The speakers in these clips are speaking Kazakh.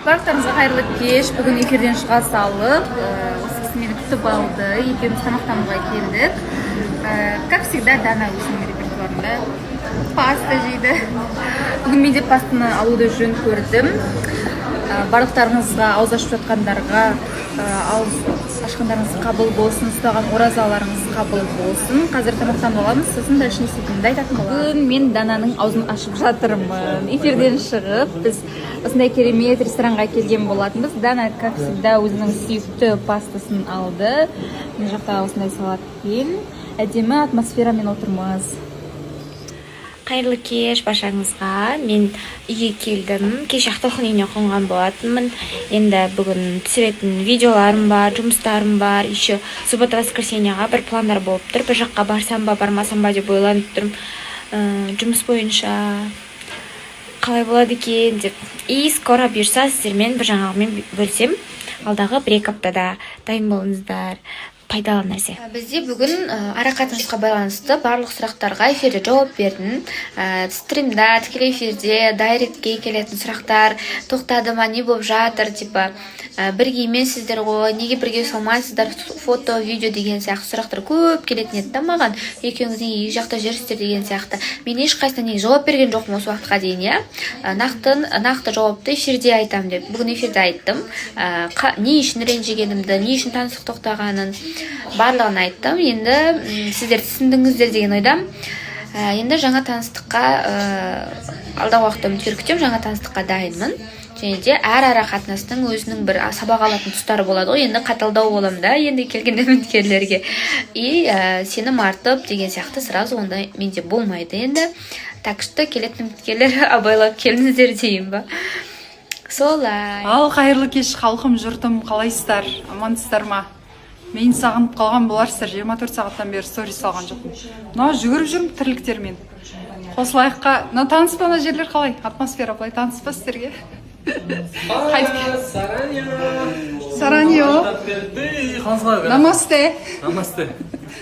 Барлықтарыңызға қайырлы кеш. Бүгін эфирден шыға салып, осы кісі мені күтіп алды. Екеуміз тамақтануға келдік. Как всегда, Дана өзінің репертуарында паста жейді. Бүгін мен де пастаны алуды жөн көрдім. Барлықтарыңызға, ауыз ашып жатқандарға, ауыз ашқандарыңыз қабыл болсын, ұстаған оразаларыңыз қабыл болсын. Қазір тамақтанып аламыз, сосын дальше не істейтінімді айтатын боламын. Бүгін мен Дананың аузын ашып жатырмын. Эфирден шығып, біз осындай керемет ресторанға келген болатынбыз. Дана, как всегда, өзінің сүйікті пастасын алды. Мына жақта осындай салатпен әдемі атмосферамен отырмыз. Қайырлы кеш баршаңызға! Мен үйге келдім. Кеше Ақтолқын үйіне қонған болатынмын. Енді бүгін түсіретін видеоларым бар, жұмыстарым бар, еще суббота, воскресеньеға бір пландар болып тұр. Бір жаққа барсам ба, бармасам ба деп ойланып тұрмын, жұмыс бойынша қалай болады екен деп. И скоро, бұйырса, сіздермен бір жаңалығыммен бөлісемін алдағы 1-2 аптада. Дайын болыңыздар, пайдалы нәрсе. Бізде бүгін ара қатынасқа байланысты барлық сұрақтарға эфирде жауап бердім. Стримда, тікелей эфирде, директке келетін сұрақтар: тоқтады ма, не болып жатыр, типа, бірге емессіздер ғой, неге бірге салмайсыздар фото, видео деген сияқты сұрақтар көп келетін еді да маған. Екеуіңіз неге екі жақта жүрсіздер деген сияқты. Мен ешқайсысына неге жауап берген жоқпын осы уақытқа дейін, иә. Нақты жауапты эфирде айтамын деп, бүгін эфирде айттым. Не үшін ренжігенімді, не үшін таныстық тоқтағанын, барлығын айттым. Енді сіздер түсіндіңіздер деген ойдамын. Енді жаңа таныстыққа, алдағы уақытта үміткер күтемін, жаңа таныстыққа дайынмын. Және де әр ара қатынастың өзінің бір сабақ алатын тұстары болады ғой. Енді қаталдау боламын да енді келген үміткерлерге. И сенім артып деген сияқты сразу ондай менде болмайды енді. Так что келетін үміткерлер, абайлап келіңіздер деймін ба, солай. Ал, қайырлы кеш, халқым, жұртым! Қалайсыздар, амансыздар ма? Мені сағынып қалған боларсыздар. 24 сағаттан бері сторис салған жоқпын. Мынау жүгіріп жүрмін тірліктермен. Қосылайыққа. Мына таныс па, мына жерлер қалай, атмосфера былай таныс па сіздерге? Сараньо. Намасте. Намасте.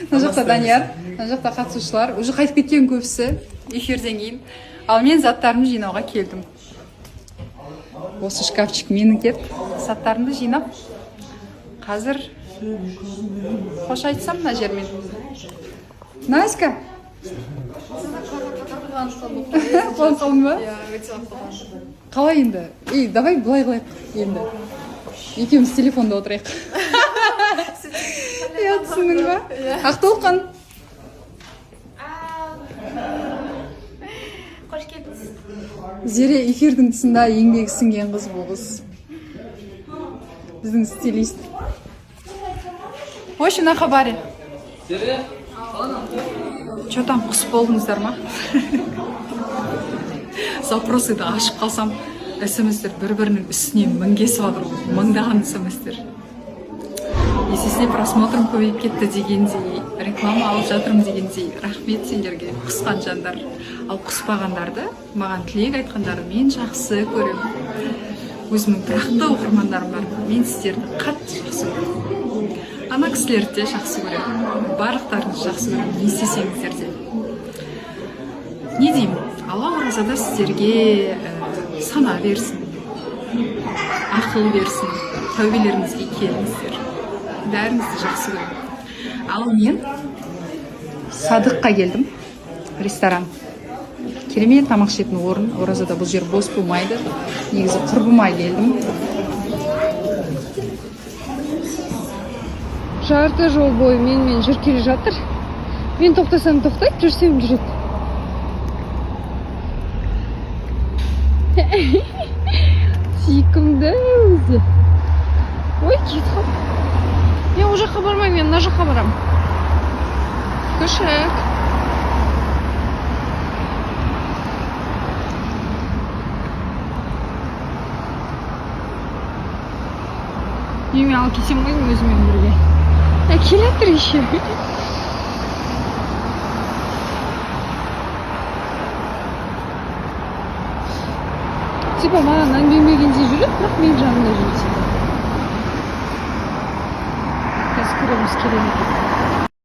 Мына жақта Данияр, мына жақта қатысушылар уже қайтып кеткен көбісі эфирден кейін. Ал мен заттарымды жинауға келдім. Осы шкафчик менікі еді. Заттарымды жинап, қазір қош айтсам мына жермен. Наська, қуанып қалдың ба? Қалай енді? И давай былай қылайық, енді екеуміз телефонда отырайық, иә? Түсіндің ба, Ақтолқын? Қош келдіңіз. Зере эфирдің тұсында еңбегі сіңген қыз. Бұл қыз біздің стилист. В общем, на хабаре. Че там, құс болдыңыздар ма? Запросыды ашып қалсам, смстер бір бірінің үстіне мінгесіп жатыр ғой, мыңдаған смстер. Есесіне просмотрым көбейіп кетті дегендей, реклама алып жатырмын дегендей. Рахмет сендерге, құсқан жандар. Ал құспағандарды, маған тілек айтқандарды мен жақсы көремін. Өзімнің тұрақты оқырмандарым бар, мен сіздерді қатты жақсы көремін. Ана кісілерді де жақсы көремін, барлықтарыңызды жақсы көремін, не істесеңіздер де. Не деймін, Алла оразада сіздерге сана берсін, ақыл берсін, тәубелеріңізге келіңіздер. Бәріңізді жақсы көремін. Ал мен Садыққа келдім. Ресторан, керемет тамақ ішетін орын. Оразада бұл жер бос болмайды негізі. Құрбыма келдім. Жарты жол бойы менімен жүріп келе жатыр. Мен тоқтасам тоқтайды, жүрсем жүреді. Сүйкімді өзі. Ой, кетіп қалды. Мен ол жаққа бармаймын, мен мына жаққа барамын. Күшік. Үйіме алып кетсем ғой деймін өзімен бірге. Ә, келе жатыр еще. Типа маған мән бермегендей жүреді, бірақ менің жанымда жүреді. Қазір көреміз, келе ме екен.